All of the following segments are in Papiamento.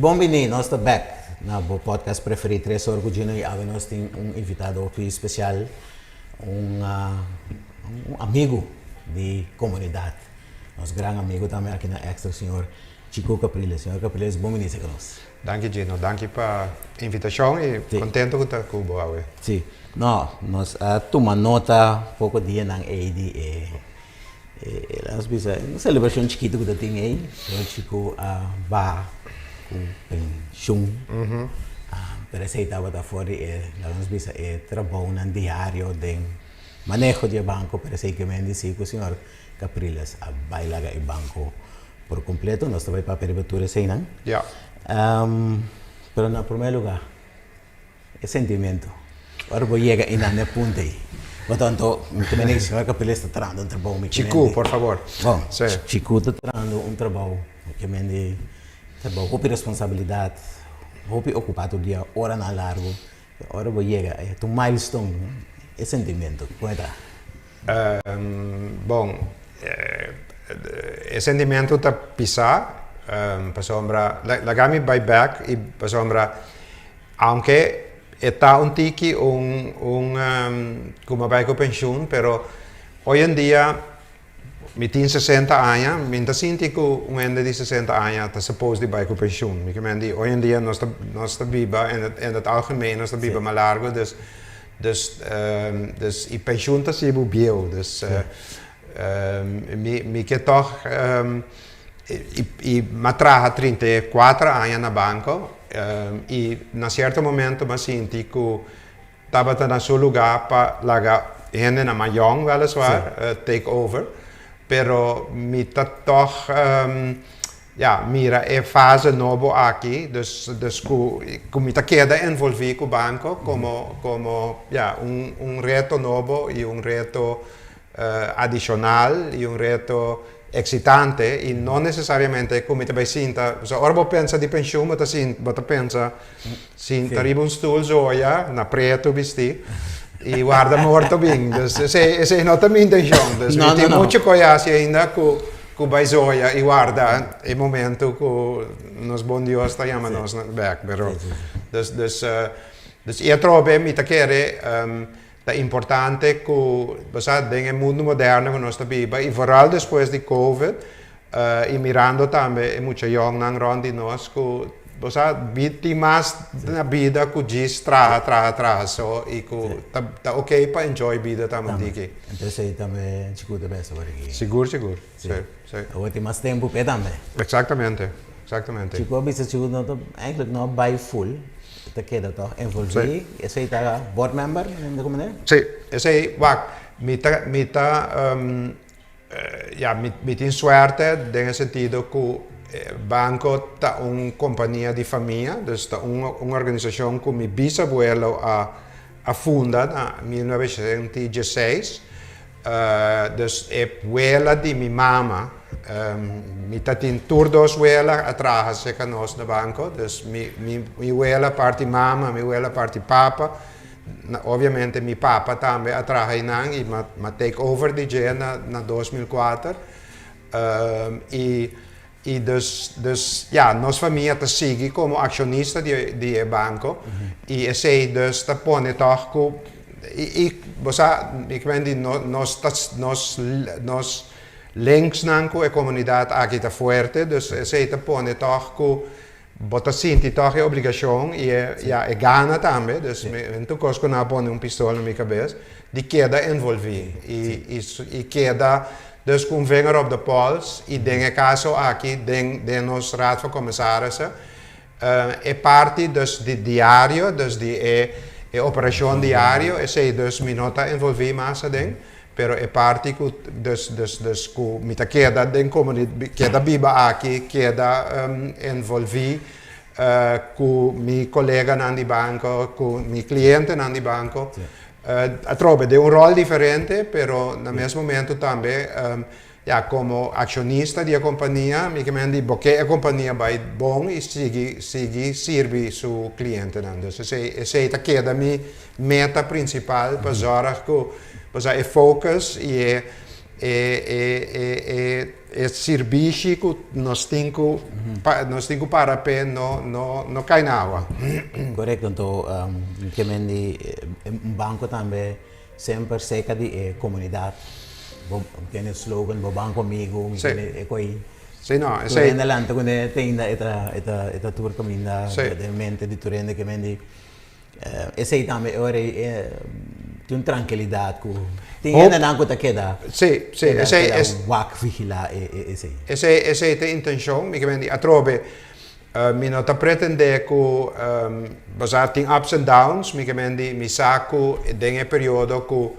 Bon bini, nos ta bek na bo podcast preferi Tres Or cu Gino y awe nos tin un invitado hopi special, un un amigo di comunidad, nos gran amigo tambe aki na Extra, señor Chico Capriles. Señor Capriles, bon bini cerca nos. Danki Gino, danki pa invitacion y contento cu ta cu bo awe. Si, no, nos a tuma nota poco dianan ey di e E nos bisa un celebracion chikito cu ta tin ey, señor Chico a baha cu pensioen, pero esey tabata for di e, laga nos bisa e trabounan diario den maneho di e banco, pero esey ke men disi cu señor Capriles a bay laga e banco por completo, nos ta bay papia riba tur eseynan. Pero na primer lugar. E sentimento. Ora bo yega einan na e punto ei. Bo ta anto, mi ta mende señor Capriles ta trahando un trabou mi Chiku, por favor. Bon, Chiku ta trahando un trabou, mi ke mende trabou hopi responsabilidad, hopi ocupa tur dia, oranan largo. Ora bo yega, e ta un milestone, e sentimento, con e ta? Bon, e sentimento ta pisa, pasobra, laga mi bai bek i pasobra aunke e ta un tiki un un ku mi a bai ku penshun pero hoy en dia mi tin 60 aña, mi no ta sinti ku un hende di 60 aña ta suppose di bai ku penshun. Mi ke men di hoy en dia nos ta nos ta biba en het algemeen nos ta biba mas largo dus Dus, dus i pensioen ta hasi bo bieu. Dus mi, mi ke tòg i, i m'a traha 34 aña na banko i na sierto momento m'a sinti ku tabata na su lugá pa laga hendenan mas yòn wèleswaar take over. Pero mi ta tòg Ya, mira e fase nobo aki, dus dus ku ku mi ta keda envolví ku banko komo komo ya un un reto nobo i un reto adishonal i un reto eksitante i no nesesariamente ku mi ta bai sinta, pasobra ora bo pensa di penshun bo ta sinta bo ta pensa sinta riba un stul zoya na pretu bistí i warda morto bin, dus esei esei no ta mi intenshon, dus mi tin muchu koe hasi ainda ku Ku bai zoya i warda e momento ku nos bon Dios ta yama nos bek. Pero dus dus dus i atrobe mi ta kere ta importante ku bo sa den e mundu moderno ku nos ta biba i vooral despues di covid i mirando tambe e mucha yòngnan rònt di nos ku bo sa tin mas na bida ku djis traha traha traha so i ku ta ta oke pa enjoy bida tambe un tiki. Entonces esei tambe Chiku ta besa por aki. Sigur sigur si si. Awor tin mas tempu p'e tambe. Exactamente exactamente. Chiku a bisa Chiku no ta eigenlijk no a bai full e ta keda tòg envolví esei ta board member di ku manera? Si esei wak mi ta mi ta Ya, mi tin suerte den e sentido ku banko ta un kompania di famia, dus ta un un organisashon ku mi bisabuelo a a funda na 1916. Dus e wela di mi mama, mi ta tin tur dos wela a traha serka nos na banko, dus mi mi mi wela parti mama, mi wela parti papa. Obviamente mi papa tambe a traha einan y m'a take over di dje na 2004. Y y dus dus ya nos famia ta sigui como accionista di di e banco y esey dus ta pone toch cu y y bo sa mi kimen di nos ta nos nos linksnan cu e comunidad aki ta fuerte dus esey ta pone toch cu Bo ta sinti tòg e obligashon i e, ya, e gana tambe, dus mi, mi tur kos ku nan a pone un pistol na mi kabes, di keda envolví i, i, i keda dus ku un vinger op de pols i den e kaso aki den, den nos Raad van Commissarissen, e parti dus di diario, dus di e, e operashon diario, esei dus mi no ta envolví mas aden. Pero e parti ku dus dus dus ku mi ta keda den komuni keda biba aki keda envolví ku mi koleganan di banko ku mi klientenan di banko atrobe den un ròl diferente pero na mes momento tambe ya komo akshonista di e kompania mi ke men di bo ke e kompania bai bon i sigui sigui sirbi su klientenan dus esei esei ta keda mi meta prinsipal pa zòrg ku Pasobra e focus i e E e e e e sirbishi ku nos tin ku pa nos tin ku para p'e no no no kai na awa. Korekto, anto ke men di un banko tambe semper serka di e komunidat. Bo tene slogan bo banko amigu, mi tene e koi. Sí, no, esei. Tur hende lanta kuné te ainda e ta e ta e ta tur kaminda den mente di tur hende ke men di Esei tambe e ora ei tin un trankilidat ku tin hendenan ku ta keda Sí, sí, esei keda wak vigilá esei. Esei esei ta e intenshon, mi ke men di atrobe mi no ta pretendé ku bo sa tin ups and downs, mi ke men di mi sa ku den e periodo ku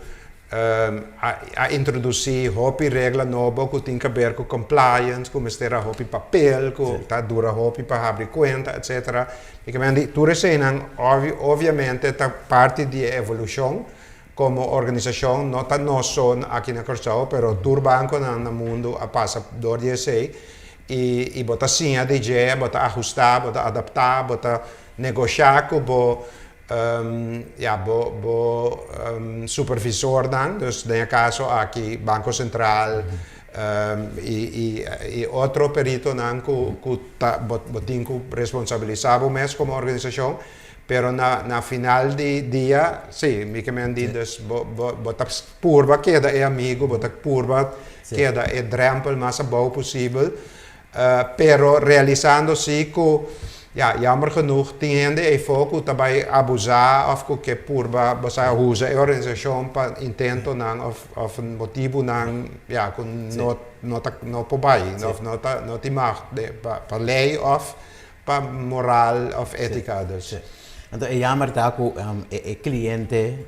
A introdusí hopi regla nobo ku tin kaber ku compliance, ku mester a hopi papel, ku ta dura hopi pa habri kuenta, etcetera. Mi ke mende tur eseinan obviamente ta parti di e evolushon komo organisashon, no ta nos so aki na Kòrsou, pero tur bankonan na mundu a pasa dor di esei i bo ta siña di dje, bo ta ahustá, bo ta adaptá, bo ta negoshá ku bo Ya, bo bo supervisornan, dus den e kaso aki Banko Sentral i i i otro peritonan ku ku ta bo bo tin ku responsabilisá bo mes komo organisashon, pero na na final di dia si mi ke men di dus bo bo bo ta purba keda e amigu, bo ta purba keda e drèmpel mas abou posibel. Pero realisando si ku, ya, jammer genoeg tin hende eyfo ku ta bai abusá òf ku ke purba, bo sa, usa e organisashon pa intentonan òf òf motibunan, ya, ku no no ta no por bai òf no ta no tin mag pa pa lei òf pa moral òf étika, dus. Sí. Anto e jammer ta ku e kliente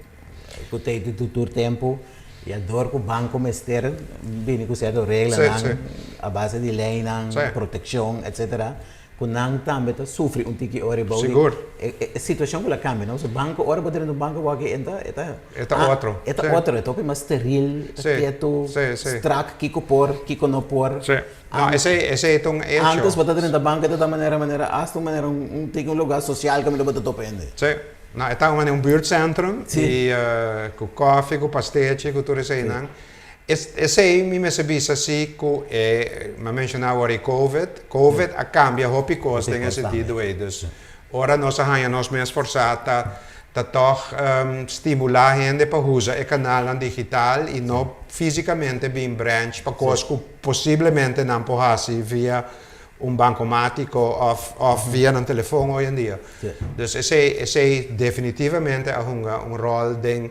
ku ta di tur tempu i a dor ku banko mester bini ku sierto reglanan a base di leinan, protekshon etsetera, ku nan tambe ta sufri un tiki ora i bou di e situashon ku la kambia no. So banko ora bo drenta un banko bo aki e ta E ta otro. E ta otro, e ta hopi mas steril, ta ketu, strak kiko por, kiko no por. No, esei esei ta un hecho. Antes bo ta drenta banko e ta ta manera manera asta un manera un tiki un lugar sosial kaminda bo ta topa hende. Sí. No, e ta un manera un buurtcentrum i ku koffie, ku pastechi, ku tur eseinan. Esei mi mester bisa si ku e, mi a menshoná awor e covid. Covid a kambia hopi kos den e sentido ei. Dus ora nos a haña nos mes forsá ta ta tòg stimulá hende pa usa e kanalnan digital i no físikamente bin branch pa kos ku posiblemente nan por hasi via un bankomátiko òf òf via nan telefon hoy en dia. Dus esei esei definitivamente a hunga un ròl den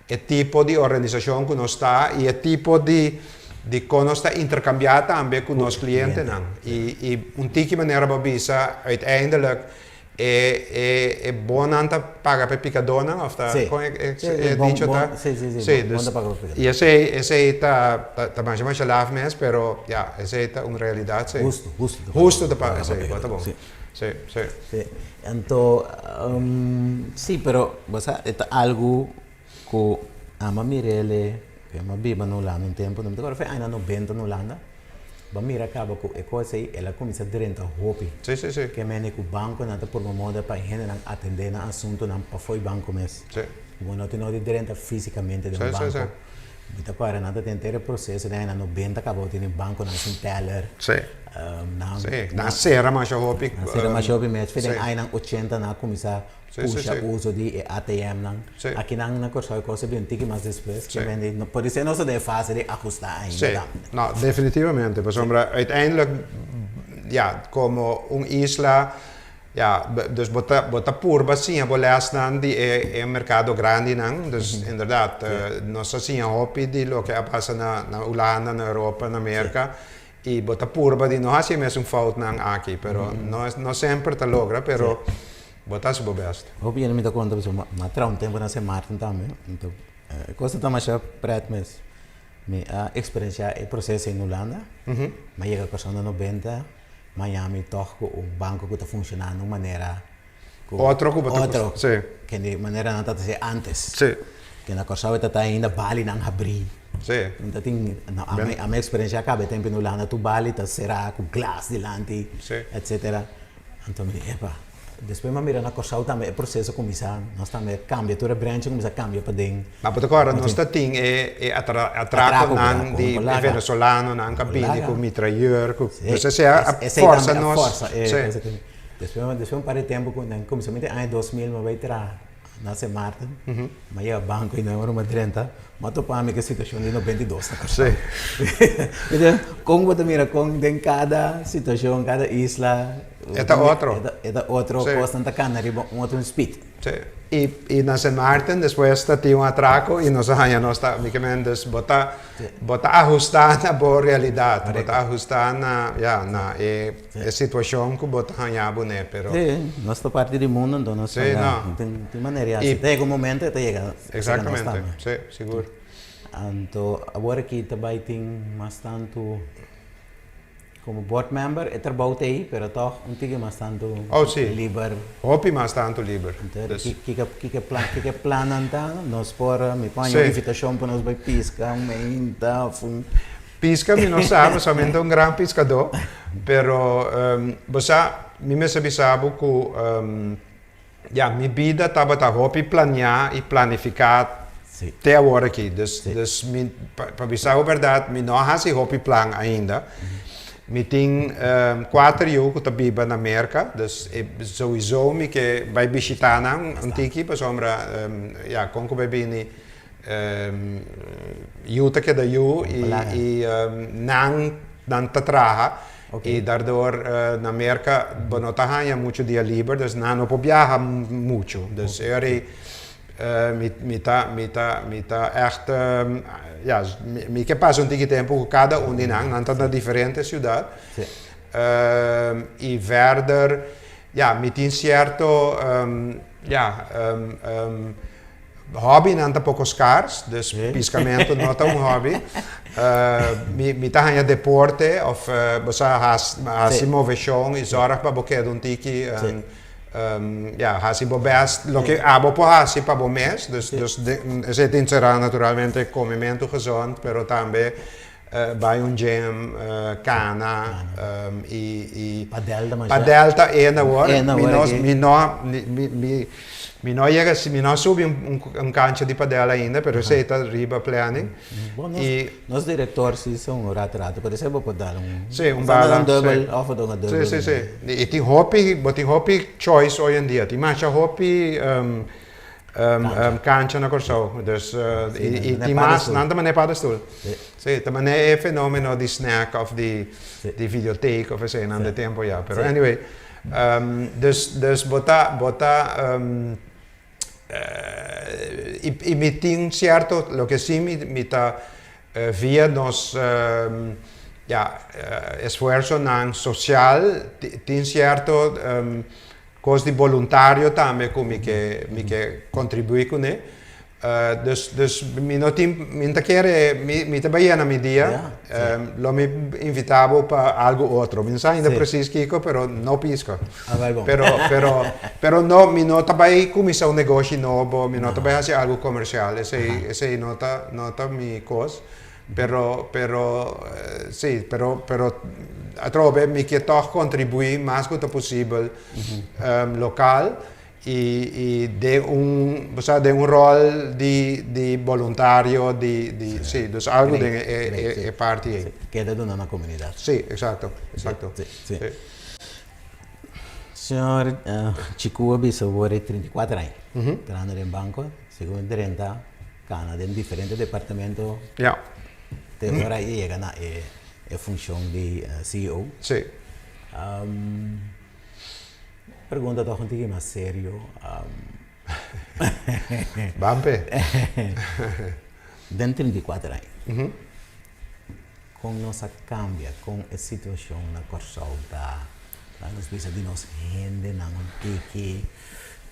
e tipo di organisashon ku nos ta i e tipo di di kon nos ta interkambiá tambe ku nos klientenan. I i un tiki manera bo bisa uiteindelijk E e e bonnan ta paga pa e pikadónan òf ta Sí. kon e e Sí, sí, e bon, dicho bon, ta? sí, sí, sí, Sí, bon, bon dus ta paga pa pikadó. i esei esei ta ta ta masha masha laf mes pero ya esei ta un realidat sí. Hustu, hustu ta paga Hustu ta paga paga pa esei, bo ta pikadó, bon. sí. Sí, sí. Sí, anto sí pero bo sa e ta algu ku ama mir'el e ama biba na Hulanda un tempu, no mi ta acorda fu e añanan nobenta na Hulanda. Bo a mira caba cu e cos ey el a cuminsa drenta hopi. Sí, sí, sí. Ke mende cu banconan ta purba moda pa e hendenan atende nan asuntonan pafo e banco mes. Sí. Bo no tin nodi drenta fisicamente den un Sí, sí, banco. sí. Mi ta cuadra nan ta tin henter e proceso den añanan nobenta caba bo tene banconan sin teller. Sí. Nan, Sí, nan a cera masha hopi. Nan a cera masha hopi mes. Fe den Sí. añanan ochenta nan a cuminsa pusha uso di e ATMnan. Akinan na Kòrsou e kos a bin un tiki mas despues. Ke men di, podisé nos ta den e fase di ahustá ainda tambe. Sí, no, definitivamente. Pasobra uiteindelijk, ya, komo un isla, ya, dus bo ta, bo ta purba siña bo lèsnan di e e merkado grandinan. Dus inderdaad, nos a siña hopi di loke a pasa na na Hulanda, na Europa, na Merka. I bo ta purba di no hasi e mesun foutnan aki, pero no no semper ta logra, pero bo ta hasi bo best. Hopi hende mi ta konta pasobra mi a traha un tempu na Sint Maarten tambe, anto e kos ta masha pret mes. Mi a eksperensiá e proseso ei na Hulanda, mi a yega Kòrsou na nobenta, Miami tòg ku un banko ku ta funshoná na un manera ku Otro ku bo ta otro sí. ke di manera nan ta hasi antes. Sí. Ke na Kòrsou e ta ta ainda balinan habrí. Sí. Nan ta tin no Ben. ami eksperensiá kaba e tempu na Hulanda tur bali ta será ku glas dilanti Sí. etsetera. Anto mi di epa. Despues mi a mira na Kòrsou tambe e proseso kuminsá, nos tambe a kambia, tur e branch a kuminsá kambia paden. Ma bo ta kòrda nos ta tin e e atrakonan di e venezolanonan ku a bini ku mitrayeur, ku dus esei a forsa nos. Sí. Despues despues un par di tempu ku nan kuminsamentu di aña 2000 mi a bai traha na Sint Maarten, mi a yega banko i nan ora mi a drenta, mi a topa mi ku e situashon di 92 na Kòrsou. Kon bo ta mira kon den kada situashon, kada isla, E ta otro. E ta otro, kosnan ta kana riba un otro speed. Sí. I, i na Sint Maarten despues ta tin un atraco i nos a haña nos ta, mi ke men, dus bo ta, bo ta ahustá na bo realidat, bo ta ahustá na, ya, na e, e situashon ku bo ta haña bo ne, pero. Sí, nos ta parti di mundu, anto nos ta, Sí, no. tin, tin manera di hasi. Ta yega un momento e ta yega serka nos tambe. Exactamente, sí, sigur. Anto awor aki ta bai tin mas tantu. Como board member e trabou ta ei, pero toch un tiki mas tantu Oh, sí. liber. Hopi mas tantu liber. Entonces, Dus. ki, kiko, kiko plan, kiko plannan ta? Nos por, mi por haña un Sí. invitacion pa nos bai pisca un meinta of un. Pisca mi no sa, pasobra mi no ta un gran piscadó, pero bo sa, mi mester bisa bo cu Ya, mi bida tabata hopi planeá i planifiká te awor aki. Dus, dus mi, pa bisa bo bèrdat, mi no a hasi hopi plan ainda. Mi tin kuater yu ku ta biba na Merka, dus e souiso mi ke bai bishitá nan un tiki pasobra, ya, kon ku bai bini Yu ta keda yu i nan nan ta traha i daardoor na Merka bo no ta haña muchu dia liber dus nan no por biaha muchu. Dus e ora ei mi mi ta mi ta mi ta ègt ya mi ke pasa un tiki tempu ku kada un di nan, nan ta na diferente siudat i verder ya mi tin sierto ya Hobbynan ta poko skars, dus piskamentu no ta un hobby. Mi mi ta haña deporte of bo sa hasi moveshon i zòrg pa bo keda un tiki ya hasi bo bèst loke abo por hasi pa bo mes, dus dus esei ta enserá naturalmente komementu gezond pero tambe Bai un gym, cana y y Padel ta masha. Padel ta e na wor. E na Mi wor no aki. mi no mi mi mi no yega mi no a subi un un cancha di padel ainda pero esey ta riba planning. Bon nos Y nos director si sa un rato rato pero esey bo por dal un Sí, un sa dal bala, un dubbel sí. of a duna dubbel. Sí, sí, sí. Y tin hopi bo tin hopi choice hoy en dia. Tin masha hopi Kancha na Kòrsou. Dus i tin mas, nan ta manera paddestoel. Sí, ta manera e fenomeno di snack òf di videotheek òf eseinan de tempu ya. Pero anyway, dus dus bo ta bo ta i mi tin sierto, loke si mi ta via nos ya esfuersonan sosial tin sierto Kos di boluntario tambe ku mi ke mi ke kontribuí kuné. Dus dus mi no tin mi no ta kere mi mi ta bai yena mi dia. Lo mi invitá bo pa algu otro. Mi no sa ainda presis kiko pero no piska. Pero pero pero no mi no ta bai kuminsá un negoshi nobo, mi no ta bai hasi algu komersial. Esei esei no ta no ta mi kos. Pero, pero, sí, pero, pero atrobe mi ke tòg kontribuí mas ku ta posibel lokal i, i den un, bo sa, den un ròl di, di boluntario, di, di, sí, dus algu den e, e, e parti ei. Sí, keda duna na komunidat. Sí, eksakto, eksakto. Sí, sí. Señor Chikú a bisa awor e 34 aña trahando den banko, segun drenta Cana den diferente departamento te ora e yega na e e funcion di CEO. Sí. Pregunta toch un tiki mas serio. Ban p'e. Den 34 aña, con nos a cambia, con e situacion na Corsou ta? Laga nos bisa di nos hendenan un tiki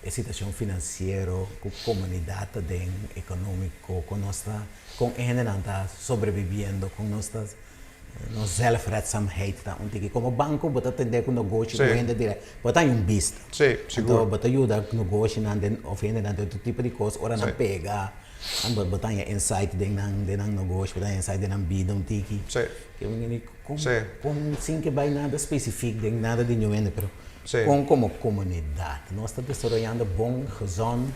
e situacion financiero cu comunidad ta den, economico, con nos ta, con e hendenan ta sobreviviendo, con nos ta, nos zelfredzaamheid ta un tiki. Como banco bo ta atende cu negoshi cu hende direct, bo ta haña un bista. Sí, sigur. Anto bo ta yuda negoshinan den of hendenan den otro tipo di cos ora nan pega, bo ta haña insight den nan, den nan negoshi, bo ta haña insight den nan bida un tiki. Sí. Con, con sin ke bai nada specifiek den nada di niun hende, pero. Kon komo komunidat nos ta desaroyando bon, gezond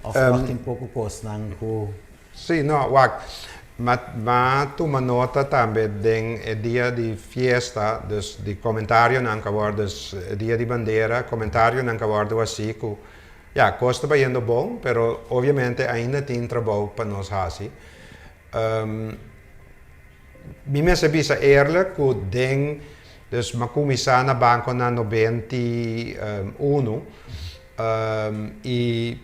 òf tòg tin poko kosnan ku. Sí, no, wak, ma m'a tuma nota tambe den e dia di fiesta, dus di komentarionan ku a wòrdu, dus e dia di bandera, komentarionan ku a wòrdu hasi ku, ya, kos ta bayendo bon, pero obviamente ainda tin trabou pa nos hasi. Mi mester bisa eerlijk ku den, dus m'a kuminsá na banko na 91, i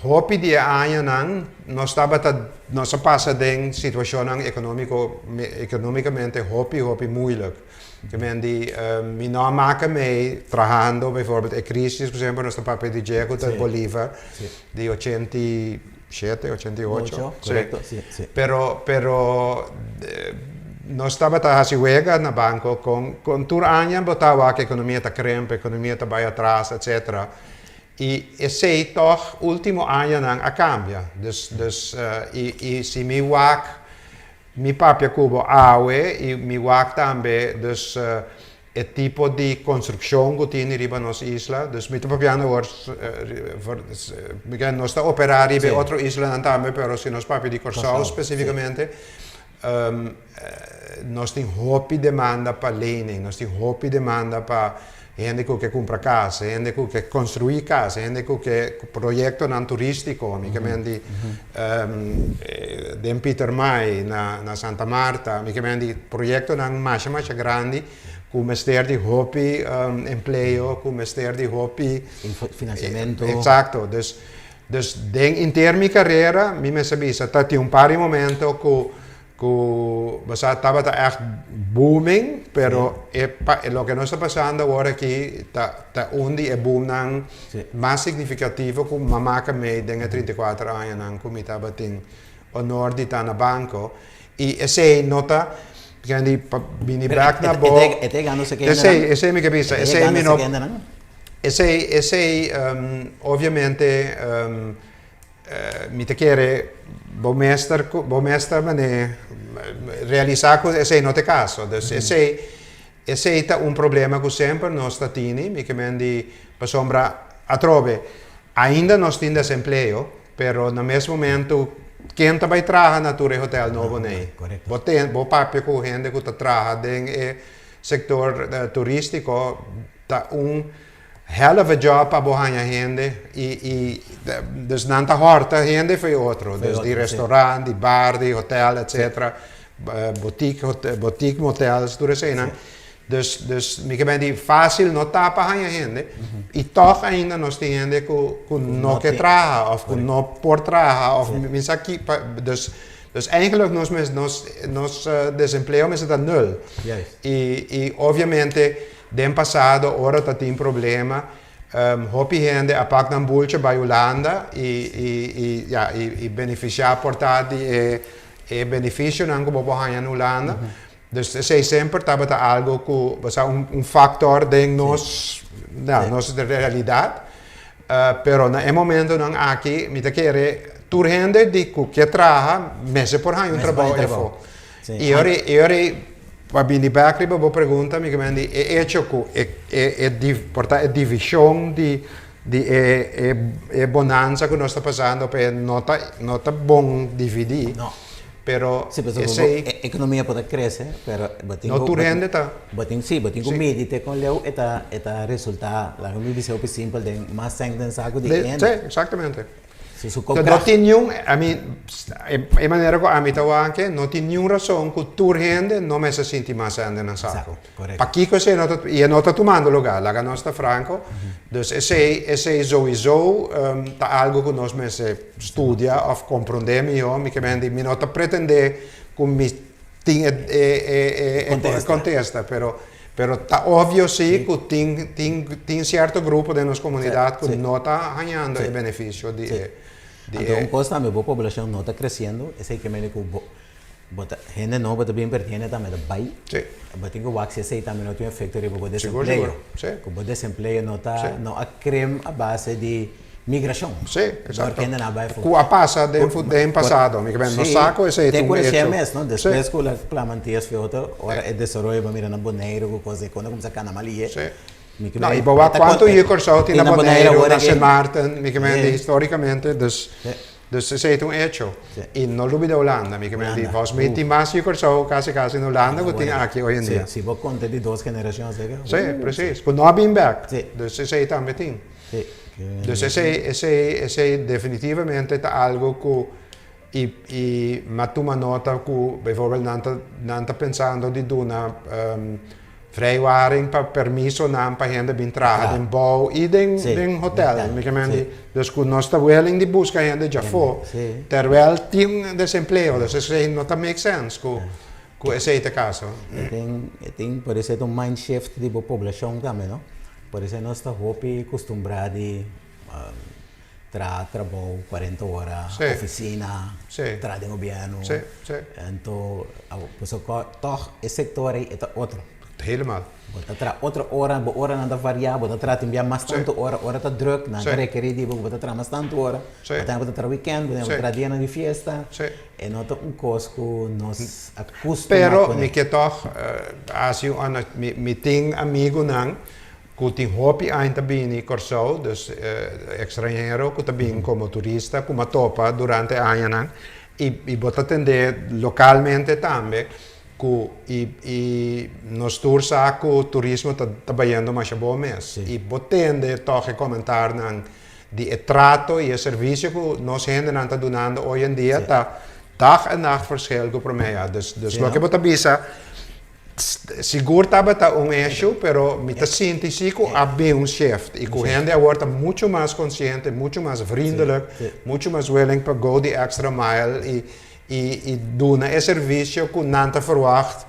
Hopi di e añanan nos tabata, nos a pasa den situashonnan ekonómiko, ekonómikamente hopi hopi moeilijk. Ke men di mi no a maka mei trahando bijvoorbeeld e crisis ku semper nos ta papia di dje ku ta Bolivar di 87, 88. Si. Pero, pero nos tabata hasi wega na banko kon kon tur aña bo ta wak ekonomia ta kremp, ekonomia ta bai atras etcetera. I esei tòg último añanan a kambia. Dus, dus, i, i si mi wak, mi papia ku bo awe i mi wak tambe, dus, e tipo di konstrukshon ku tini riba nos isla, dus mi ta papiando awor, nos ta operá riba e otro islanan tambe, pero si nos papia di Kòrsou spesífikamente, Nos tin hopi demanda pa lening, nos tin hopi demanda pa hende ku ke kumpra kas, hende ku ke konstruí kas, hende ku ke proyektonan turístiko, mi ke men di den Pietermaai, na Santa Marta, mi ke men di proyektonan masha masha grandi ku mester di hopi empleo, ku mester di hopi Finansiamentu. Eksakto, dus Dus den inter mi carera mi mester bisa ta tin un par di momento cu cu bo sa tabata echt booming pero e pa loke nos ta pasando awor aki ta ta un di e boomnan mas significativo cu mi a maka mei den e 34 añanan cu mi tabatin honor di ta na banco y esey no ta di pa bini bek na bo esey esey mi ke bisa esey mi no Esei, esei obviamente mi ta kere bo mester, bo mester mane realisa ku esei no ta e kaso. Dus esei, esei ta un problema ku semper nos ta tini, mi ke men di pasobra atrobe ainda nos tin desempleo, pero na mes momento ken ta bai traha na tur e hotel nobo nei? Bo ten, bo papia ku hende ku ta traha den e sektor turistiko, Ta un hell of a job pa bo haña hende y y dus nan ta horta hende for e otro, dus di restaurant, di bar, di hotel etcetera, boutique, boutique motels tur eseinan. Dus dus mi ke bende di facil no ta pa haña hende y tog ainda nos tin hende cu cu no ke traha of cu no por traha of mi sa ki pa dus dus eigenlijk nos mes nos nos desempleo mester ta nul y y obviamente Den pasado ora ta tin problema hopi hende a pak nan bultje bai Hulanda y y ya y beneficia por ta di e e beneficionan cu bo por haña na Hulanda. Dus esey semper tabata algo cu bo sa un un factor den nos ya nos realidad. Pero na e momentonan aki mi ta kere tur hende di cu ke traha mester por haña un trabou efo. I ora i ora pa bini bek riba bo pregunta mi ke men di e echo ku e e e di por ta e divishon di di e e e bonansa ku nos ta pasando p'e no ta no ta bon dividí. No. Pero Sí, pasobra bo esei e ekonomia por ta krese pero bo tin no ku tur hende ta. Bo tin sí bo tin ku Sí. midi te kon leu e ta e ta resultá laga mi bisa hopi simpel den mas sèn den saku di De hende. sí eksaktamente. Si su No koopkracht. tin niun, I mean, e manera ku ami ta wak e, no tin niun rason ku tur hende no mester sinti mas hende na saku. Exacto, korekto. Pakiko esei no ta, i e no ta tumando lugá, laga nos ta franko. Dus esei, esei souiso ta algu ku nos mester studia òf komprondé mihó. Mi ke men di, mi no ta pretendé ku mi tin e, e, e, e, e Kontesta. kontesta, pero Pero ta obvio si cu tin tin tin cierto grupo den nos comunidad cu no ta hañando e beneficio di e di Anto e. un cos tambe bo poblacion no ta creciendo esey ke mende cu bo bo ta hende nobo ta bin perdi hende tambe ta bay. Bo tin cu wak si esey tambe no tin un efecto riba bo Sigur desempleo. sigur si. Cu bo desempleo no ta Si. no a crem a base di migracion. Si exacto. Dor hende nan a bay for. Cu a pasa den fu den pasado mi ke men no sa cu esey ta Te un cu hecho. recién mes no despues cu la plama Antillas Fiota ora e desaroyo bo mira na Boneiru cu cos ey cuando a cuminsa cana mal y Si. No, i bo wak kuantu yu Kòrsou tin na Boneiru, na Sint Maarten, mi ke men di histórikamente, dus dus esei ta un echo. I no lubida Hulanda, mi ke men di vòs mi tin mas yu Kòrsou kasi kasi na Hulanda ku tin aki hoy en dia. Si bo konta di dos generashon asina. Si, presis, ku no a bin bèk, dus esei tambe tin. Dus esei esei esei definitivamente ta algu ku I i m'a tuma nota ku bijvoorbeeld nan ta nan ta pensando di duna vrijwaring pa permisonan pa hende bin traha den bou i den den hotel. Mi ke men di dus ku nos ta willing di buska hende djafó terwijl tin desempleo. Dus esei no ta make sense ku ku esei ta kaso. E tin e tin por esei ta un mind shift di bo poblashon tambe no. Por esei nos ta hopi kustumbrá di Traha trabou 40 ora, oficina, traha den gobierno. Anto, pasobra tog e sector ei e ta otro. Helemaal. Bo ta traha otro ora, bo oranan ta varia, bo ta traha tin bia mas tantu ora, ora ta druk, nan ta rekeri di bo ku bo ta traha mas tantu ora. Bo ta bo ta traha weekend, bo ta bo ta traha dianan di fiesta. E no ta un kos ku nos a kustumá Pero mi ke tog hasi un, mi tin amigunan ku tin hopi aña ta bini Kòrsou, dus ekstranhero ku ta bin komo turista ku m'a topa durante e añanan i bo ta tendé lokalmente tambe ku i i nos tur sa ku turismo ta ta bayendo masha bon mes i bo tende tòg e komentarnan di e trato i e servisio ku nos hendenan ta dunando oy en dia ta dag en nacht verschil ku promé ya. Dus dus loke bo ta bisa Sigur tabata un issue, pero mi ta sinti si ku a bin un shift i ku hende awor ta muchu mas konsiente, muchu mas vriendelijk, muchu mas willing pa go the extra mile i i i duna e servisio ku nan ta verwacht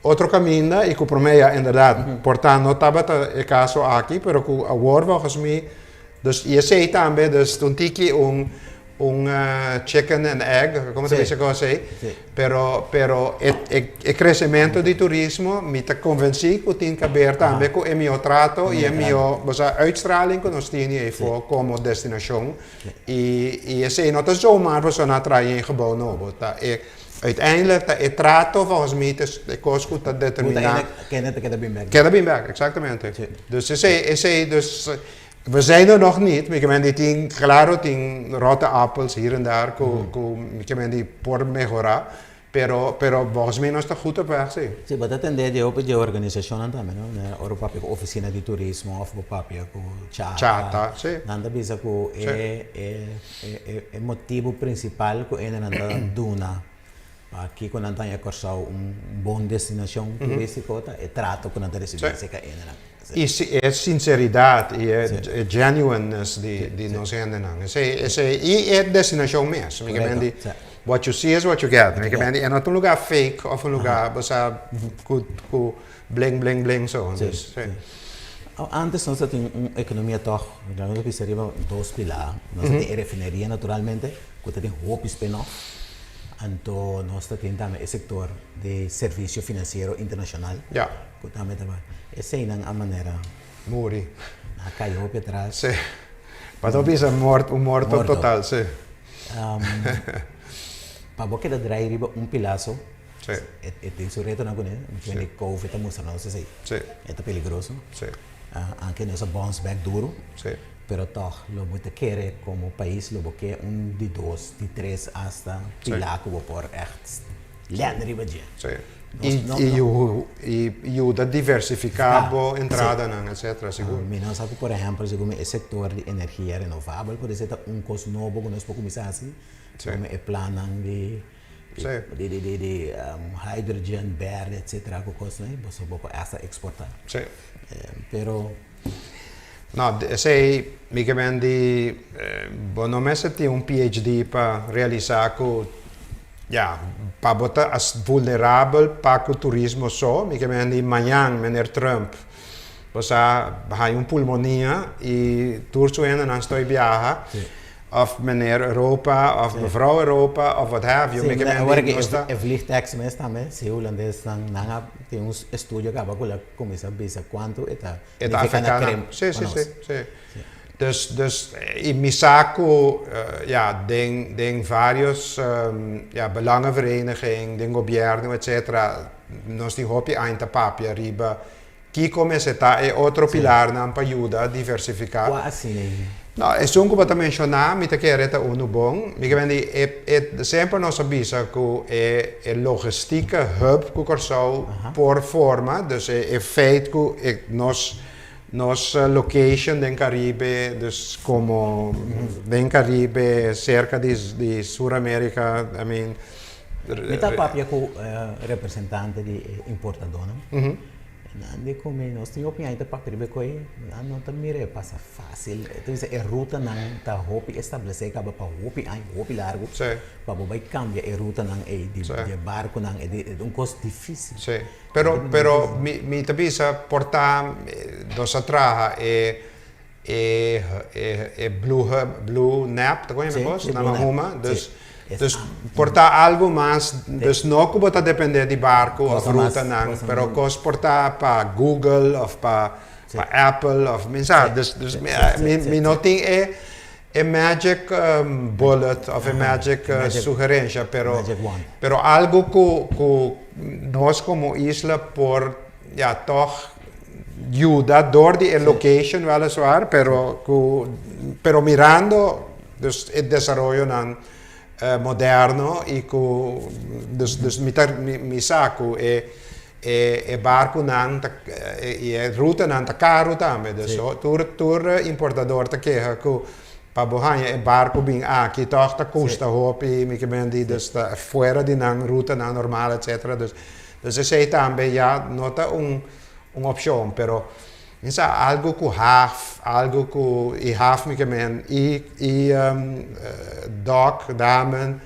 otro kaminda i ku promé ya inderdaad por ta no tabata e kaso aki, pero ku awor volgens mi, dus i esei tambe dus ta un tiki un Un chicken and egg, como ta bisa cos ey? Pero, pero e, e, e crecemento di turismo, mi ta convenci cu tin caber tambe cu e miho trato y e miho, bo sa, uitstraling cu nos tin eyfo como destinacion. Y, y esey no ta zomaar pasobra nan a traha un gebouw nobo. Ta e, uiteindelijk ta e trato volgens mi ta e cos cu ta determina. Uiteindelijk kende ta keda bin bek. Keda bin bek, exactamente. Dus esey, esey, dus. We zijn er nog niet, mi ke men di tin, claro tin rotte appels hier en daar cu, cu mi ke men di por mehora, pero, pero volgens mi nos ta goed op weg, si. Si, bo ta tende di hopi dje organisacionnan tambe, no? Manera ora bo papia cu oficina di turismo of bo papia cu Chata. Chata, si. Nan ta bisa cu e, e, e, e motibo principal cu hendenan ta duna pa kico nan ta haña Kòrsou un bon destinacion turistico ta e trato cu nan ta ricibi acerca hendenan. I e sinseridat i e genuineness di nos hendenan. Esei, esei, i e destinashon mes. Mi ke men di, what you see is what you get. Mi ke men di, e no ta un lugá fake òf un lugá, bo sa, ku, ku bling, bling, bling so. Dus, sí. Antes nos ta tin un ekonomia tòg, nos ta bisa riba dos pilar. Nos ta tin e refineria naturalmente, ku ta tin hopi spin-off. Anto nos ta tin tambe e sektor di servisio finansiero internashonal. Ku tambe ta bai. Eseinan a manera. Muri. A kai hopi atras. Sí. Pa no bisa mort, un morto total, sí. Pa bo keda drai riba un pilaso. Sí. E tin su retonan kuné. Sí. Di covid ta mustra nos esei. Sí. E ta peligroso. Sí. Anke nos a bounce back duru. Sí. Pero tòg lo bo ta kere komo pais lo bo ke un di dos, di tres asta pilá ku bo por ègt lèn riba dje. Sí. I yuda diversifiká bo entradanan, etcetera, sigur. Mi no sa ku por ehèmpel segun mi e sektor di energia renovabel por esei ta un kos nobo ku nos por kuminsá hasi, komo e plannan di di hydrogen berde etcetera ku kosnan ei boso bo por hasta eksportá. Pero. No, esei mi ke men di bo no mester tin un PhD pa realisá ku ya, pa bo ta as vulnerabel pa ku turismo so, mi ke men di mañan meneer Trump bo sa haña un pulmonia i tur su hendenan stoi biaha, òf meneer Europa òf mevrouw Europa òf what have you, mi ke men di nos ta. E vliegtax mes tambe, si hulandesnan nan a tin un estudio kaba ku la kuminsá bisa kuantu e ta. E ta afecta nan. Sí, sí, sí, sí. Dus, dus, i mi sa ku, ja, den, den varios, ja, belangenvereniging, den gobierno, etcetera, nos tin hopi aña ta papia riba Kiko mester ta e otro pilarnan pa yuda diversifiká? Kua asina ei? No, esun ku bo ta menshoná mi ta kere ta unu bon. Mi ke men di e e semper nos a bisa ku e e logestieke hub ku Kòrsou por forma, dus e e feit ku e nos nos location den Karibe, dus komo den Karibe serka di di Sur Amerika, I mean. Mi ta papia ku representante di e importadónan. Nan di ku mi, nos tin hopi aña ta papia riba e koi, nan no ta mira e pasa fásil. E ta bisa e rutanan ta hopi establesé kaba pa hopi aña, hopi largu, pa bo bai kambia e rutanan ei di e barkunan, e ta un kos difísil. Sí, pero pero mi mi ta bisa por ta nos a traha e E e blue hub, blue nap, ta kon yama kos? Sí, Na blue nap. Mahuma. Sí. Dus, dus por ta algo mas, dus no ku bo ta depende di barku of Cosa mas, rutanan, cosa pero mas. kos por ta pa Google of pa Sí. pa Apple of mi sa, Sí, dus dus sí, mi sí, sí, mi sí, mi no sí. tin e e magic bullet of e Aha, magic e magic sugerensha, pero magic wand. pero algo ku ku nos komo isla por ya tòg yuda door di e location weliswaar, pero ku pero mirando dus e desaroyonan moderno i ku dus dus mi ta mi sa ku e e e barkunan ta i e rutanan ta karu tambe, dus tur tur importador ta keha ku pa bo haña e barku bin aki tòg ta kusta hopi, mi ke men di dus ta fuera di nan rutanan normal etcetera, dus Dus esei tambe ya no ta un un opshon, pero mi sa algu ku haf, algu ku i haf mi ke men i i dòk, damen,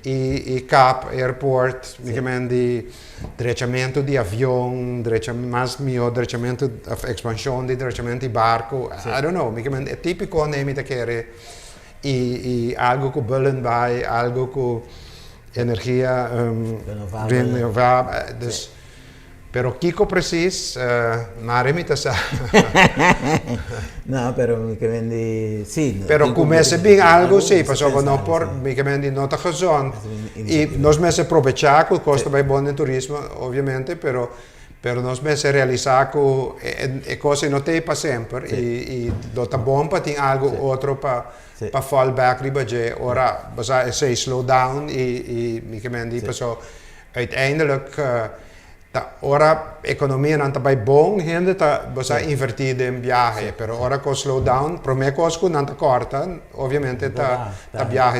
i i kap, airport, mi ke men di drechamentu di avion, drecha mas mihó drechamentu òf ekspanshon di drechamentu di barku, I don't know, mi ke men e típiko nei mi ta kere i i algu ku Bullenbaai, algu ku. Energia renovabel. Dus, pero kiko precies, mare mi ta sa. No, pero mi ke men di, si. Pero ku mester bin algu si, pasobra no por, mi ke men di no ta gezond. I nos mester probechá ku kos ta bai bon den turismo, obviamente, pero pero nos mester realisá ku e kos ei no ta ei pa semper i lo ta bon pa tin algu otro pa Pa fall back riba dje ora bo sa esei slow down i i mi ke men di paso uiteindelijk ta ora ekonomianan ta bai bon hende ta bo sa inverti den biahe pero ora ku slow down prome kos ku nan ta kòrta obviamente ta ta biahe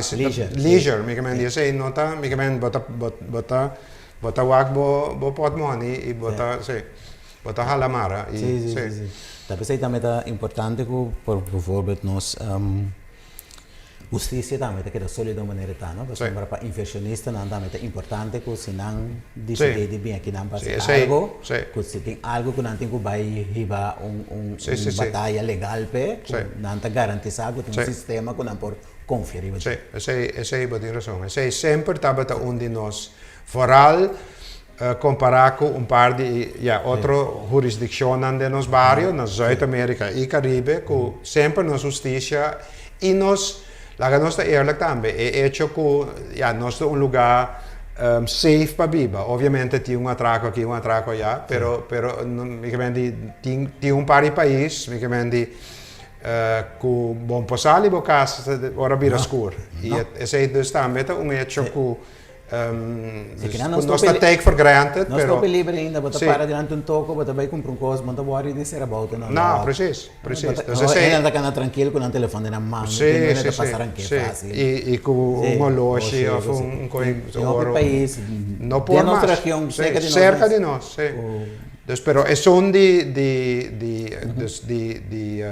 leisure mi ke men di esei no ta mi ke men bo ta bo ta bo ta wak bo bo pòtmòni i bo ta si. Bo ta hala mara i Sí, sí, sí, sí. Ta p'esei tambe ta importante ku por bijvoorbeeld nos hustisia tambe ta keda sólido manera e ta, no? Pasobra pa inversionistanan tambe ta importante ku si nan disidí di bin aki nan pa hasi algo, ku si tin algo ku nan tin ku bai hiba un un bataya legal p'e, ku nan ta garantisá ku tin un sistema ku nan por konfia riba dje. Sí, esei, esei bo tin rason. Esei semper tabata un di nos, vooral Kompará ku un par di ya otro hurisdikshonnan den nos bario, na Zuid Amerika i Karibe, ku semper nos hustisia i nos, laga nos ta eerlijk tambe, e echo ku ya nos ta un lugá safe pa biba. Obviamente tin un atrako aki, un atrako aya, pero pero mi ke men di tin tin un par di pais, mi ke men di ku bo por sali bo kas ora bira skur. I esei dus tambe ta un echo ku Si Dus nos ta take for granted, pero... Nos ta libre ainda, bo ta para dilanti un toko, bo ta bai kumpra un kos, bo no ta wòri di sera bouta no. No, precies, precies. Dus esei... Hende ta kana trankil ku nan telefòn den nan man, Si, si, si, si. I ku un oloshi òf un koi oro. Hopi pais, No por den nos mas. region, serka di nos. Serka di nos, si. Dus pero esun di, di, di, dus di, di,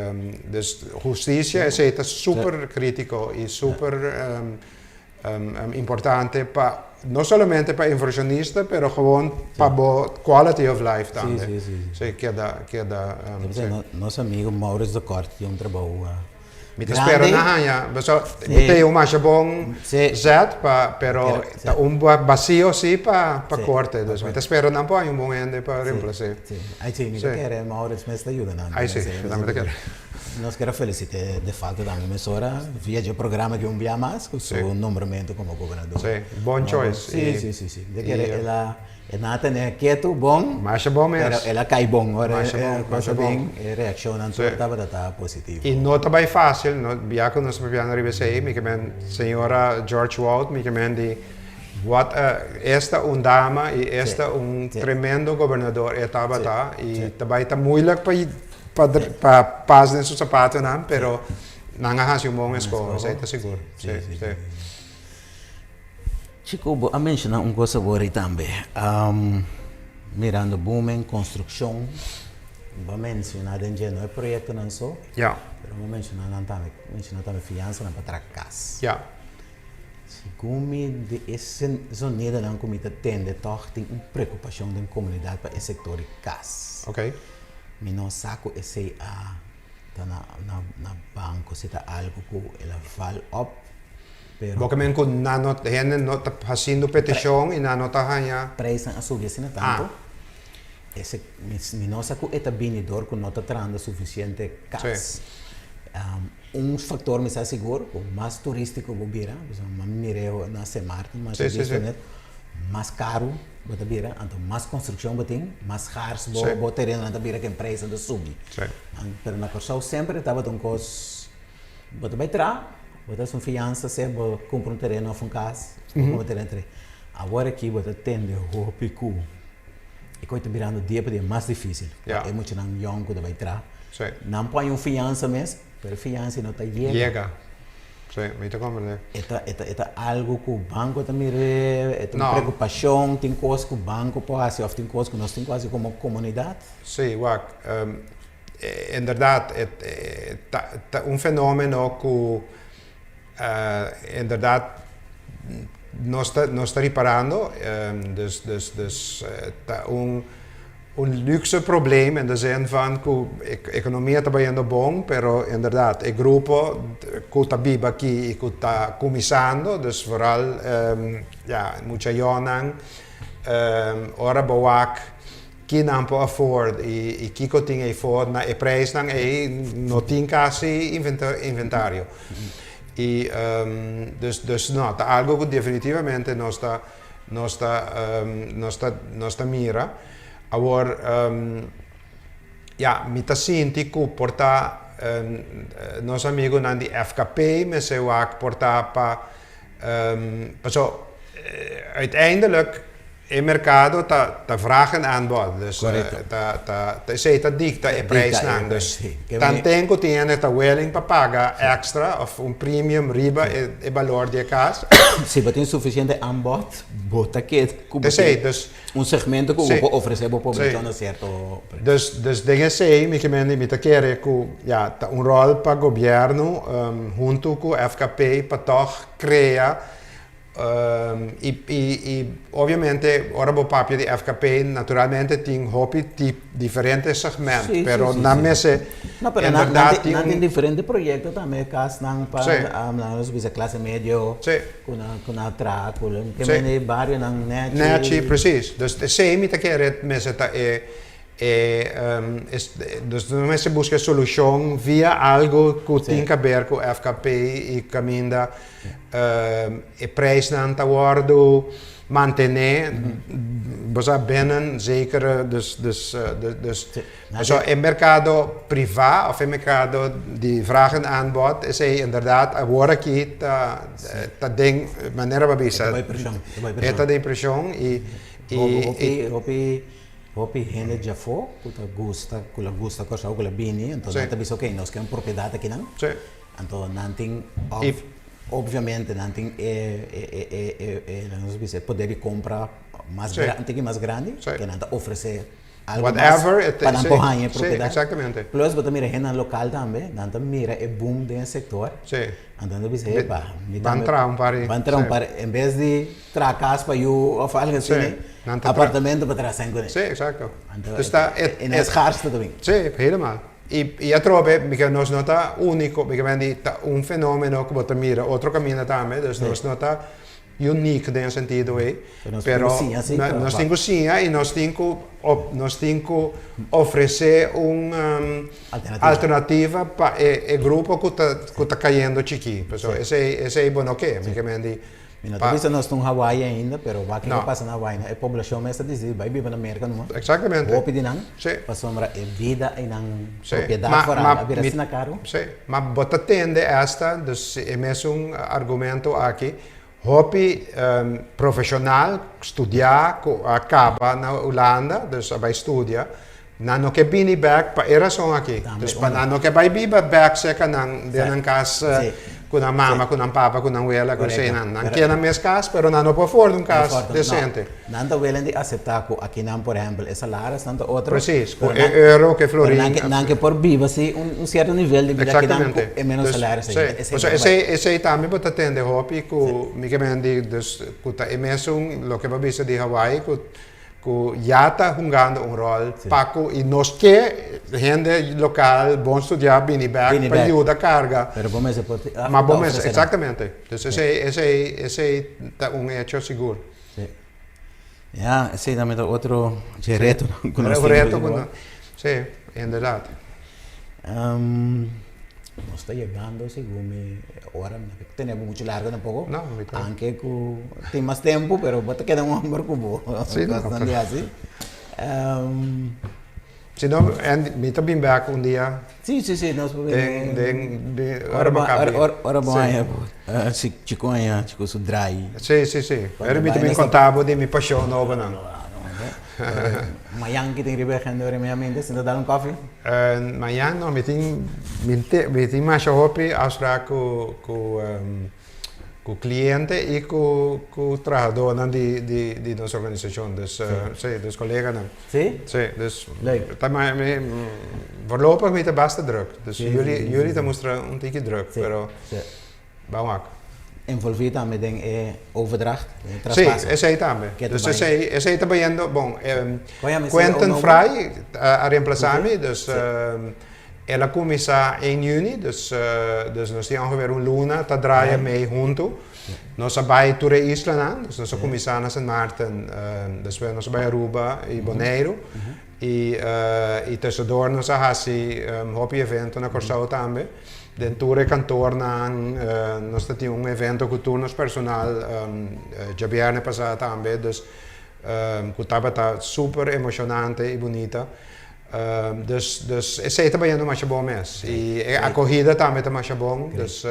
dus hustisia esei ta super kritiko i super Importante pa no solamente pa inversionista pero gewoon pa bo quality of life tambe. Sí, sí, sí. Sí, keda, keda. Sí. Nos amigo Maurits de Kort tin un trabou Mi ta spera na haña, paso mi ta un masha bon zet pa, pero ta un basio sí pa pa korte, dus mi ta spera nan por haña un bon hende pa reemplase. Sí, ay sí, mi ta kere Maurits mes ta yuda nan. Ay sí, mi tambe ta kere. Nos kier a felicit'é de falta tambe mesora via dje programa aki un bia mas cu su nombramiento como gobernador. Sí, bon choice. Sí, sí, sí, sí. De kere el a. E nan a tene ketu bon. Masha bon mes. Pero el a kai bon ora Masha bon, masha bon. E reakshonnan tur tabata ta positivo. I no ta bai fásil, no, ya ku nos ta papiando riba esei, mi ke men señora George Wout, mi ke men di what a, esta un dama i esta un tremendo gobernador e tabata i ta bai ta moeilijk pa pa pa pas den su zapatonan, pero nan a hasi un bon eskoho, esei ta sigur. Sí, sí. Chico, bo a menciona un cosa awor tambe. Mirando boom en construccion, bo a menciona den dje no e proyectonan so, pero bo a menciona nan tambe, menciona tambe fiansanan pa traha cas. Segun mi di e zonidonan cu mi ta tende tog tin un preocupacion den comunidad pa e sector di cas. Mi no sa cu esey a ta na na banco si ta algo cu el a val op. Pero. Bo ke men ku nan no, hende no ta hasiendo petishon i nan no ta haña. Prijsnan a subi asina tantu. Ese, mi, mi no sa ku e ta bini dor ku no ta trahando sufisiente kas. Un faktor mi sa sigur, ku mas turístiko bo bira, pasobra mi mir'é na Sint Maarten, mas bisto net, mas karu bo ta bira, anto mas konstrukshon bo tin, mas schaars bo, bo terenonan ta bira ku e prijsnan ta subi. Pero na Kòrsou semper e tabata un kos. Bo ta bai tra, bo ta haci un fiansa sea bo cumpra un tereno of un cas, bo cumpra un tereno tri. Awor aki bo ta tende hopi cu e coy ta birando dia pa dia mas dificil pa e muchanan yong cu ta bai tra. Nan por haña un fiansa mes, pero e fiansa no ta yega. Yega. Si, mi ta comprende. E ta, e ta, e ta algo cu banco ta mira, e ta un preocupacion, tin cos cu banco por haci of tin cos cu nos tin cu haci como comunidad. Si, wak. Inderdaad, e ta un fenomeno ku inderdaad nos ta nos ta riparando, dus dus dus ta un un luxe probleem in de zin van ku ekonomia ta bayendo bon, pero inderdaad e grupo ku ta biba aki i ku ta kuminsando, dus vooral ya mucha yònnan ora bo wak Ki nan por afford i kiko tin eifor na e prijsnan ei no tin kasi inventario. I dus dus no ta algo ku definitivamente nos ta nos ta nos ta nos ta mira. Awor ya mi ta sinti ku por ta nos amigunan di FKP mester wak por ta pa paso uiteindelijk E merkado ta ta vraag en aanbod, dus ta ta esei ta dikta e prijsnan. Dus tanten ku tin hende ta willing pa paga èkstra òf un premium riba e e balor di e kas. Si bo tin sufisiente aanbod, bo ta keda ku bo tin un segmento ku bo por ofresé bo poblashon na sierto prijs. Dus dus den esei mi ke mende mi ta kere ku ya ta un ròl pa gobièrnu huntu ku FKP pa tòg krea I obviamente ora bo papia di FKP naturalmente tin hopi tip diferente segment pero nan mester inderdaad tin un. No pero nan tin diferente proyecto tambe casnan pa nos bisa clase medio cu nan traha cu ke mende barionan nechi. Nechi precies dus esey mi ta kere mester ta e E dus nos mester buska e solushon via algu ku tin kaber ku FKP i kaminda e prijsnan ta wòrdu mantené, bo sa binnen zekere dus dus dus pasobra e merkado privá òf e merkado di vraag en aanbod esei inderdat awor aki ta ta den manera bo a bisa e ta den preshon i Hopi Hopi hende djafó ku ta gusta, ku lo gusta Kòrsou, ku lo bini, anto nan ta bisa okey, nos ke un propiedat akinan. Anto nan tin obviamente nan tin e e e nos bisa e poder di kompra mas un tiki mas grandi, ke nan ta ofresé algu mas pa nan por haña e propiedat. Plus bo ta mira hendenan lokal tambe, nan ta mira e boom den e sektor. Anto nan ta bisa, epa, mi tambe. Ban traha un par. Ban traha un par. En bes di traha kas pa yu òf algu asina, apartamento pa traha sèn kuné. Sí, eksakto. Anto e no e schaarste ta bin. Sí, helemaal. I atrobe, mi nos no ta úniko, mi ke men di ta un fenómeno ku bo ta mira otro kaminda tambe, dus nos no ta uniek den e sentido ei. Pero nos tin ku siña i nos tin ku nos tin ku ofresé un alternativa pa e grupo ku ta ku ta kayendo chikí. Pasobra esei esei bo no ke. Mi ke men di Mi no ta bisa nos ta un Hawaii ainda, pero wak kiko pasa na Hawaii no, e poblashon mes ta disidi bai biba na Merka numa. Exactamente. Hopi di nan, pasobra e bida ei nan propiedat foral a bira asina karu. Si, ma bo ta tende esta, dus e mesun argumento aki, hopi profeshonal studia ku a kaba na Hulanda, dus a bai studia, nan no ke bini bek pa e rason aki. Dus pa nan no ke bai biba bek serka nan den nan kas ku nan mama, ku nan papa, ku nan wela, ku eseinan. Nan ke nan mes kas, pero nan no por afford un kas desente. Nan ta willing di aseptá ku akinan, por ehèmpel, e salarisnan ta otro. Precies, ku e euro, ku e florin. Pero nan ke por biba si un sierto nivel di bida akinan ku e menos salaris ainda. Sí, pasobra esei, esei tambe bo ta tende hopi ku mi ke men di, dus ku ta e mesun loke bo a bisa di Hawaii ku ku ya ta hungando un ròl pa ku i nos ke hende lokal bon studiá bini bèk pa yuda karga. Pero bo mester por Ma bo mester, eksaktamente. Dus esei, esei, esei ta un hecho sigur. Sí. Ya, esei tambe ta otro dje retonan ku nos tin. Reto ku nos, sí, inderdat. Nos ta yegando segun mi ora, mi no ke tene bo muchu largo tampoco. No, mi ta. Anke ku tin mas tempu, pero bo ta keda un homber ku bo kosnan di hasi. Si no, mi ta bin bek un dia. Sí, sí, sí, nos por bin. Den, den, den, ora bo kabi. Ora bo haña, si Chico haña, Chico su draai. Sí, sí, sí. Pero mi ta bin konta bo di mi pashon nobonan. Mayan ki tin riba e agenda ora mi sinta dal un koffie? Mayan no, mi tin, mi tin masha hopi afspraak ku, ku, ku kliente i ku, ku trahadónan di, di, di nos organisashon. Dus, sí, dus koleganan. Sí? Sí, dus Leuk. ta mi, mi, voorlopig mi ta basta druk. Dus juli, juli ta mustra un tiki druk, pero ban wak. Envolví tambe den e overdracht, den e traspaso. Sí, esei tambe. Dus esei, esei ta bayendo, bon, Quentin Fry a reemplasa mi, dus el a kuminsá ein yüni, dus dus nos tin ongeveer un luna ta draia mei huntu. Nos a bai tur e islanan, dus nos a kuminsá na Sint Maarten, despues nos a bai Aruba i Boneiru, i i tussendoor nos a hasi hopi evento na Kòrsou tambe. Den tur e kantornan nos ta tin un evento ku tur nos personal djabièrnè pasá tambe, dus ku tabata super emoshonante i bunita. Dus dus esei ta bayendo masha bon mes i e akohida tambe ta masha bon, dus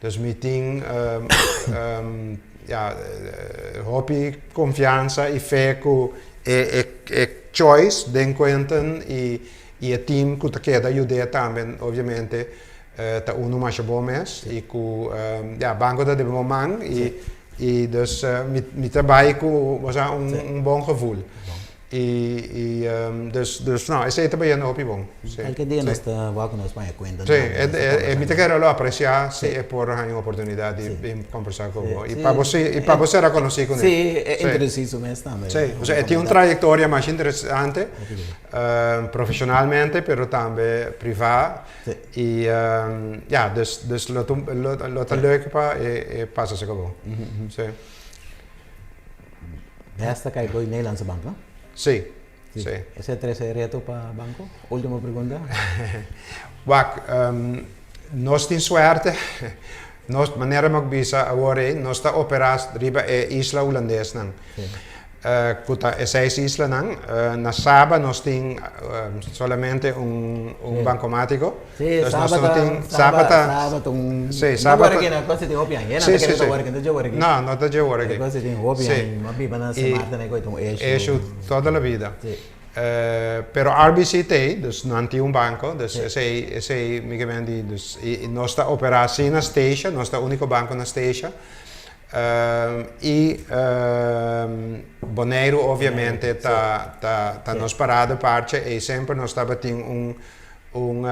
dus mi tin ya hopi konfiansa i fe ku e e e choice den Quinten i I e team ku ta keda yud'é tambe obviamente ta unu masha bon mes i ku ya banko ta den bo man i i dus mi mi ta bai ku bo sa un un bon gevoel. I i dus dus no esei ta bayendo hopi bon. Si. Elke dia nos ta wak ku nos paña kuenta. Si e mi ta kere lo apresiá si e por haña un oportunidat di bin kombersá ku bo i pa bo si i pa bo sera konosí kuné. Si e introdusí su mes tambe. Si osea e tin un trayektoria masha interesante. Profesionalmente pero tambe priva y ya dus dus lo ta lo ta leuk pa e pasa esaki bo si. Best ta kai bo Nederlandse Bank no? Si si. Esei trese reto pa banko? Ultimo pregunta. Wak nos tin suerte nos manera mi a bisa awor ei nos ta opera riba e isla hulandesnan. Ku ta e seis islanan. Na Saba nos tin solamente un un bankomátiko. Sí, Saba ta Saba ta Saba ta un Sí, Saba ta No wor aki tin hopi aña. Sí, sí, sí. No, no ta dje wor aki. Cosa tin hopi aña. Mi a biba na Sint Maarten e ta un issue. Issue toda la vida. Sí. Pero RBC t'ei, dus nan tin un banko, dus esei esei mi ke men di dus i nos ta operá sí na Statia, nos ta úniko banko na Statia. I Boneiru obviamente ta ta ta nos parada parche ei semper nos tabatin un un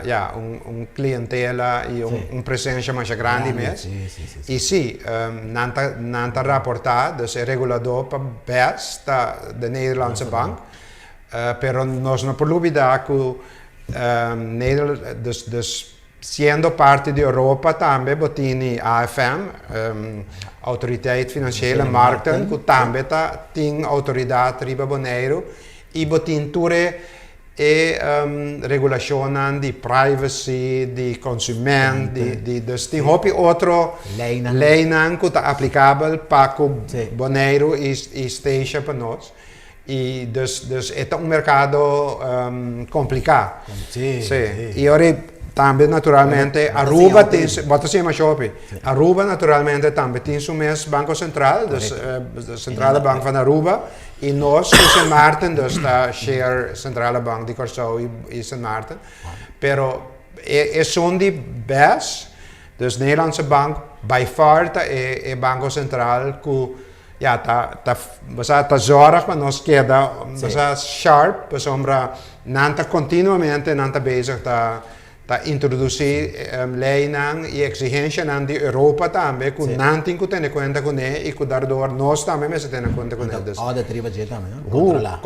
ya un un clientela i un un presencia masha grandi mes i si nan ta nan ta raporta dus e regulador pa bes ta de Nederlandse Bank pero nos no por lubida ku Nederland dus dus Siendo parti di Europa tambe bo tini AFM, Autoriteit Financiële Markten, ku tambe ta tin outoridat riba Boneiru i bo tin tur e E regulashonnan di privacy, di consument, di di dus tin hopi otro leynan ku ta aplikabel pa ku Boneiru i i Statia pa nos. I dus dus e ta un merkado kompliká. Sí. I ora tambe naturalmente Aruba tin bo ta siña masha hopi. Aruba naturalmente tambe tin su mes Banko Sentral, dus Centrale Bank van Aruba. I nos ku Sint Maarten dus ta share Centrale Bank di Kòrsou i Sint Maarten. Pero e esun di bes, dus Nederlandse Bank by far ta e e banko sentral ku ya ta ta bo sa ta zòrg pa nos keda bo sa sharp pasobra nan ta kontinuamente nan ta bezig ta Ta introdusí leinan i eksihenshanan di Europa tambe ku nan tin ku tene kuenta kuné i ku dardor nos tambe mester tene kuenta kuné. Anto audit riba dje tambe, no? Kontrolá.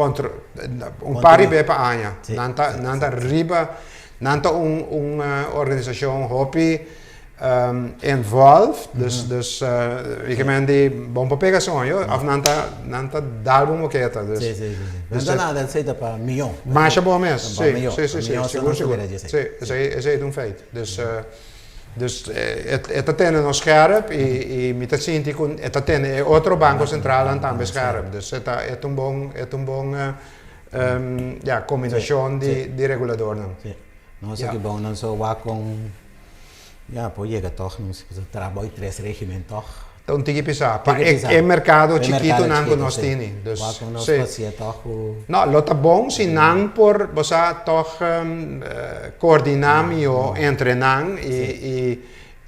Un par di be pa aña. Nan ta nan ta riba nan ta un un organisashon hopi involved, dus dus mi ke men di bon por pega soño of nan ta nan ta dal bo moketa. Dus Sí, sí, sí, sí. Nan ta nada esei ta pa miyon. Masha bo mes, sí, sí, sí, sí, sigur, sigur. Sí, esei esei ta un feit. Dus dus e ta tene nos scherp i i mi ta sinti ku e ta tene e otro banko sentralnan tambe scherp. Dus e ta e ta un bon e ta un bon ya kombinashon di di reguladornan. Sí. Nos aki bon nan so wak kon Ya, por yega tog, nos por traha bou tres regimen tog. Ta un tiki pisá. Pa e merkado chikitonan ku nos tini. Dus, Wak ku nos por hasié tog ku. No, lo ta bon si nan por, bo sa, tog koordiná mihó entre nan i, i,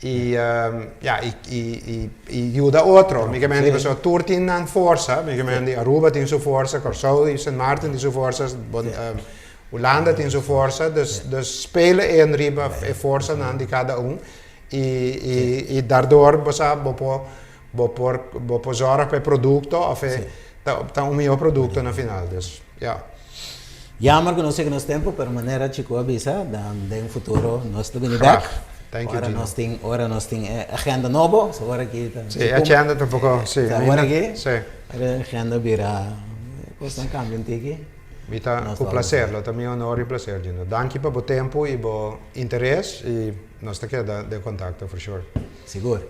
i, ya, i, i, i yuda otro. Mi ke men di pasobra tur tin nan forsa. Mi ke men di Aruba tin su forsa, Kòrsou i Sint Maarten tin su forsa, Hulanda tin su forsa, dus dus spelen in riba e forsanan di kada un i i i daardoor bo sa bo por bo por bo por zorg pa e produkto of e ta ta un mihó produkto na final, dus ya. Jammer ku nos yega nos tempu, pero manera Chico a bisa, dan den futuro nos ta bini bek. Thank you, Ora nos tin ora nos tin e agenda nobo, so ora aki ta Sí, e agenda ta un poko, sí. Ora aki, ora e agenda bira kosnan kambia un tiki. Mi ta ku placer, lo ta mi honor i placer Gino. Danki pa bo tempu i bo interes i nos ta keda den kontakto for sure. Sigur.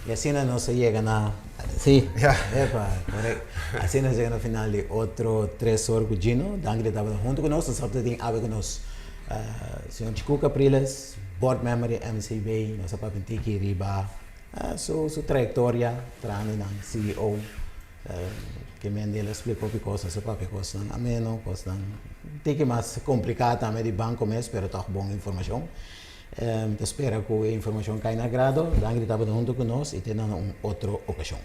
I asina nos a yega na, si, epa, korek. Asina nos a yega na final di otro Tres Or ku Gino. Danki di tabata huntu ku nos. Nos a tin awe ku nos señor Chiku Capriles, board member di MCB. Nos a papia un tiki riba su su trayektoria trahando nan CEO. Ke men el a splika hopi kos, nos a papia kosnan ameno, kosnan tiki mas kompliká tambe di banko mes, pero tòg bon informashon. Mi ta spera ku e informashon kai na agrado. Danki di tabata huntu ku nos i te na un otro okashon.